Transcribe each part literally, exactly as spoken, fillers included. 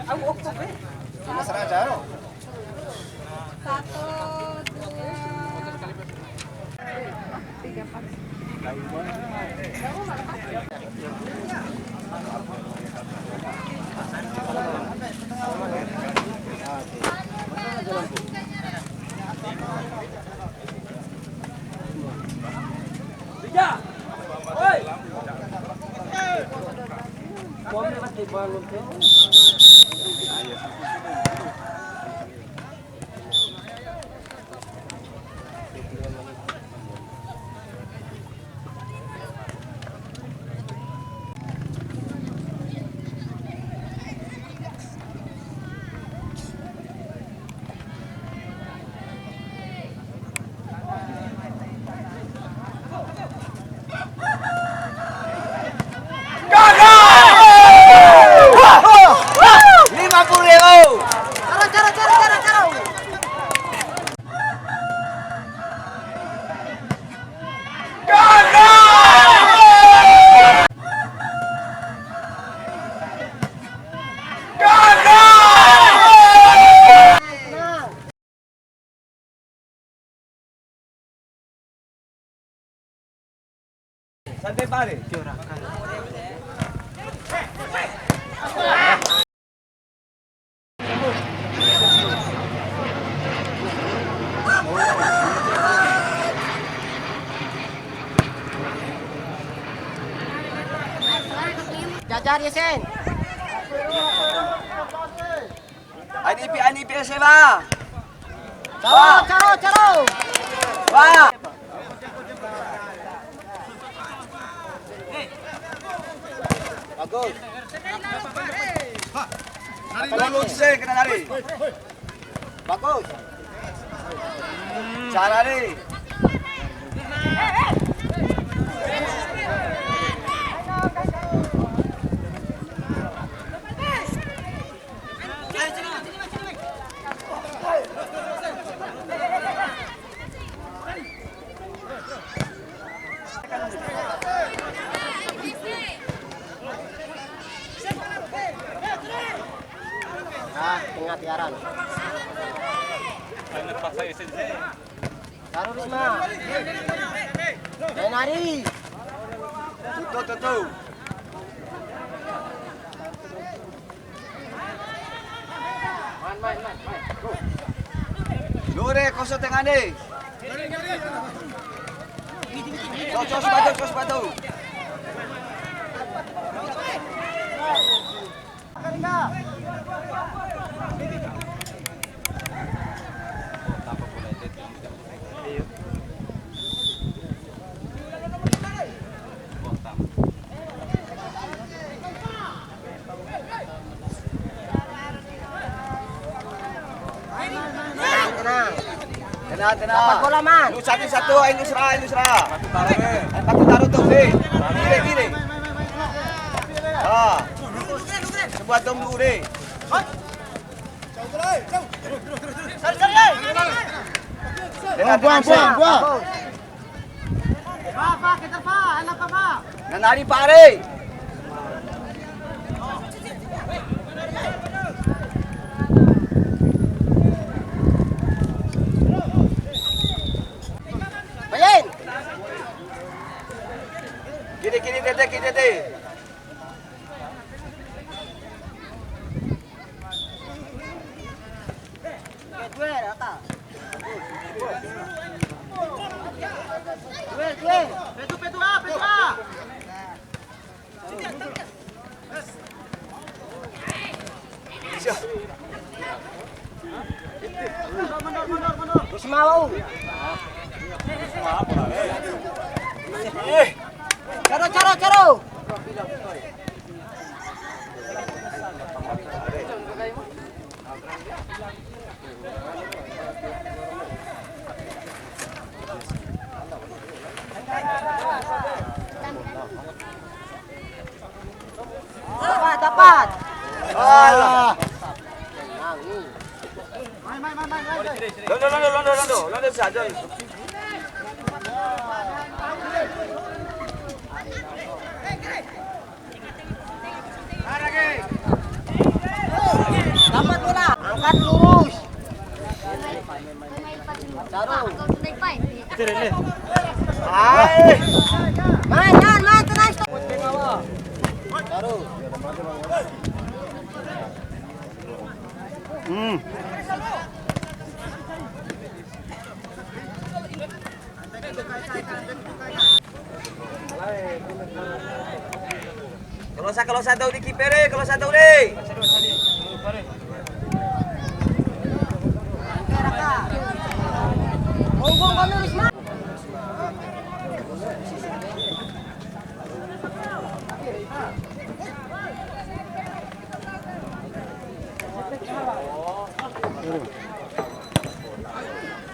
Au okto pe. Cuma setengah jam. Satu, dua, tiga, empat. Lima puluh ribu. Santai, Pak, re. Jajar, Yasin. Aina ipi, aina ipi ese, Ba. Caro, caro, caro. Ba. Bagus. Lulus se, kena lari. Bagus. Cara ni. Ah, tengah tiaran. Taruh, Risma. Main lari. Tutu, tutu. Lure, koso tengah ni. Cos, cos, batu, cos, batu. Tenang. Tenang, tenang. Dapat bola, Man. Lu satu, satu, ayo, Nusra, ayo, Nusra. Ayo, batu taruh tuh, eh. Gini, gini. Ah. Sebuah dom dulu, deh. Tenang, tenang, tenang. Buang, buang, buang. Nanari pare. Main. Kiri, kiri, tete, kiri, tete. Due, due, Raka. Due, due. Petu, petu, ah, petu, ah. Terus mau, Bau. Caro, caro, caro. Dapat, dapat. Alah. Londo, londo, londo, londo, londo saja. Kan lurus. Hai. Man, man, man, tenang. Hmm. Kalosa, kalosa tau di kiper e, kalosa tau di.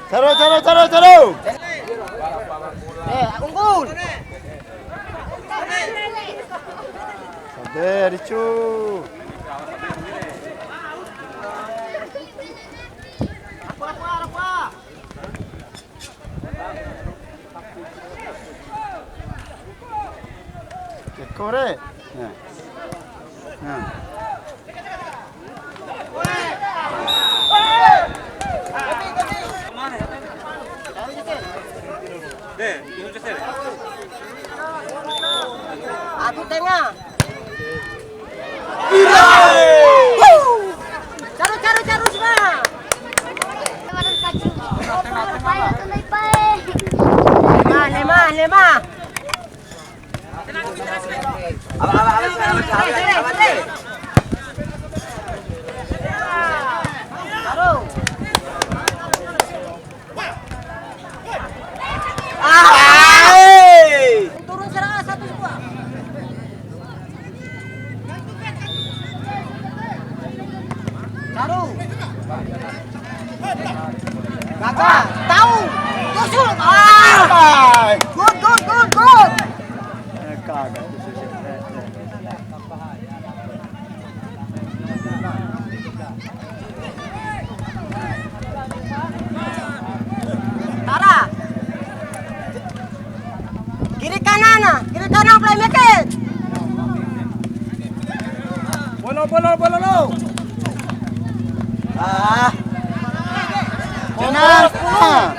Caro, caro, caro, caro. Eh, unggul. Sabe, ricu. Keko re. Nah. Nah. Aku tengah. Caru, caru, caru, semua. Lema, lema, lema. Awas, awas, awas, awas, awas, awas. Caru. Ah, eh. Turun serang satu semua. Taruh. Gagal. Tahu. Tusuk. Ah. Good, good, good, good. Eh, kagak tuh, Susi. Eh, eh. Tara. Kiri kanan, ah. Kiri kanan, playmaker. Bola, bola, bola, lo. Ah. Jelas, ah.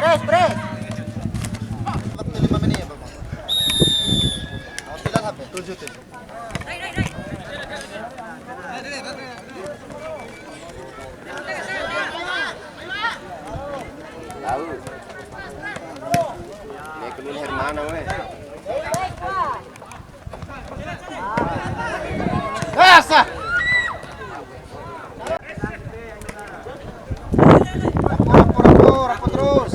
Press, press. Waktu lima menit ya, Bang? Tujuh, tujuh. Tahu. Ini keluar Hermana, weh. Asa. Rapo, rapo, rapo, rapo terus.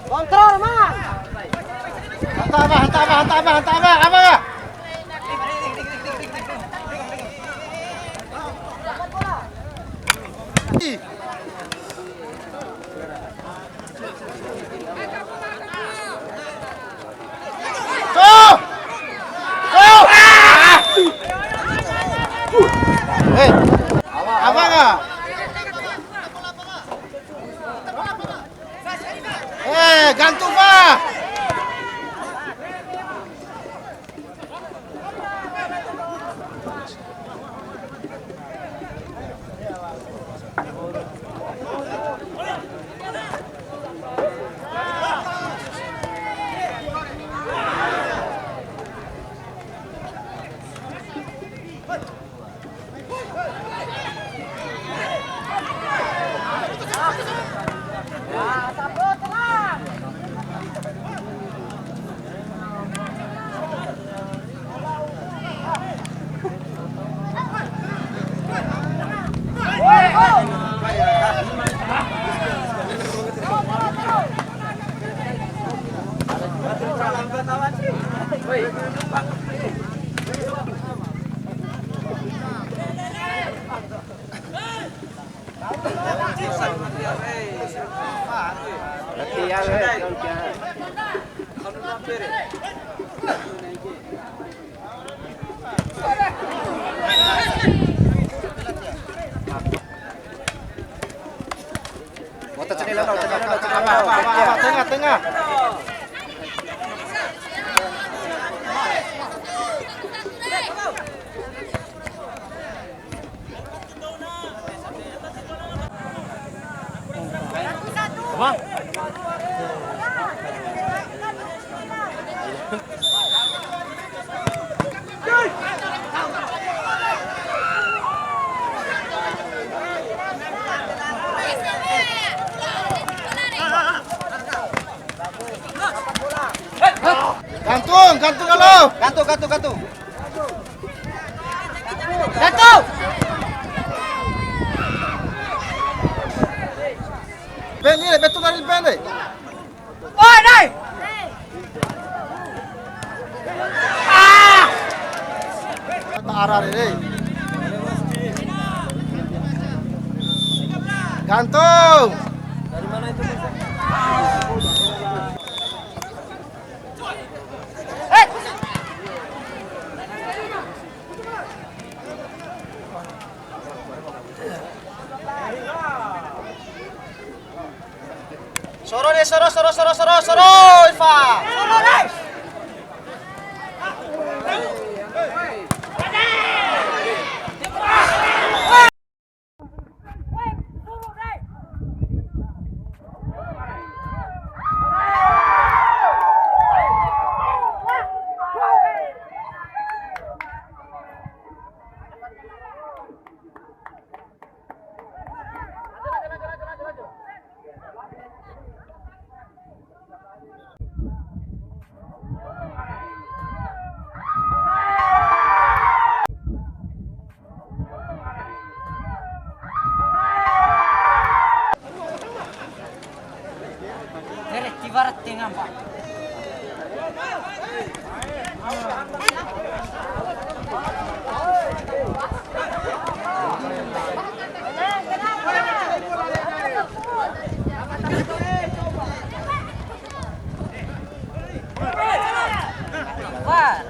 Kontrol, Mas. Hantar, Abah, hantar, Abah, hantar, Abah, hantar, Abah, Abah. Tuh. Tuh. Ah. Eh, apa nggak? Eh, gantung, Pak. Gantung, gantung dulu. Gantung, gantung, gantung. Gantung. Ben, ini, betul dari Ben, deh. Oi, dai. Ah. Arah ini. Gantung. Soro de, soro, soro, soro, soro, soro, Ifa. Soro de. Tere tiwara tenga, Pak. Wah.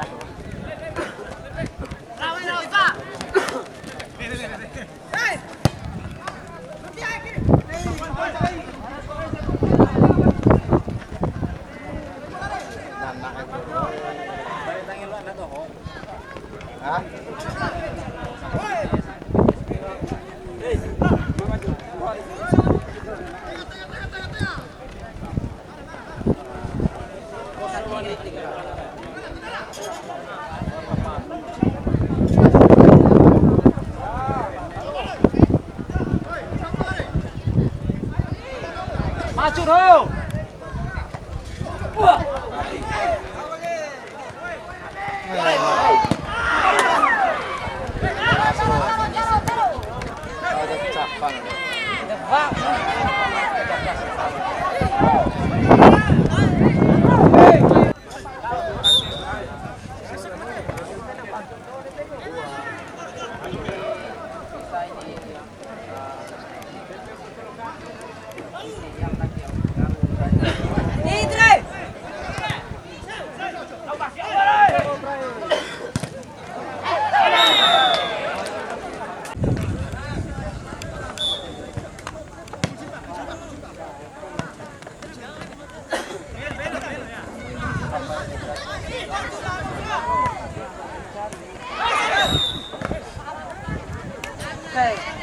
Maju, Bro.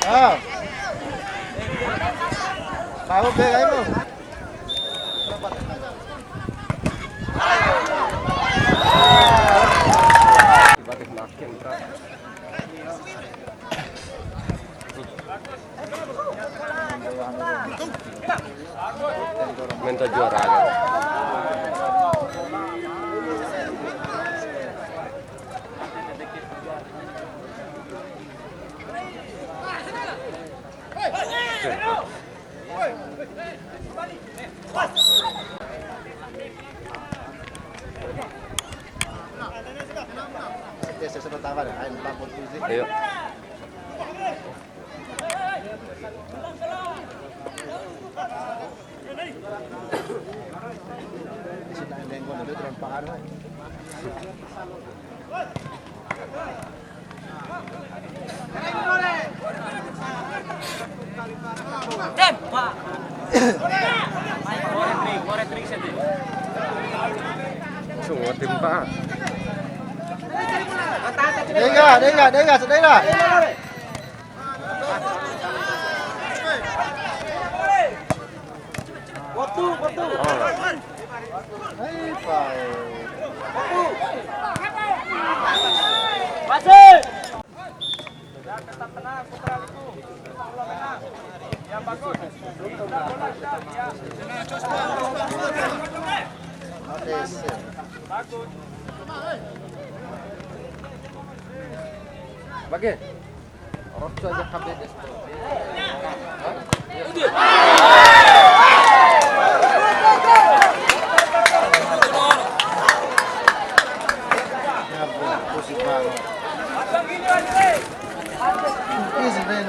Ah. Tahu be, ayo. Minta juara. Ayo. Tembak. Ngoret ring, ngoret ring, Dega, dega, dega, sedera. Waktu, waktu. Hai, Pak. Waktu. Masih. Bagi. Roco aja kabeh des. Ya, pusing banget. Easy, man.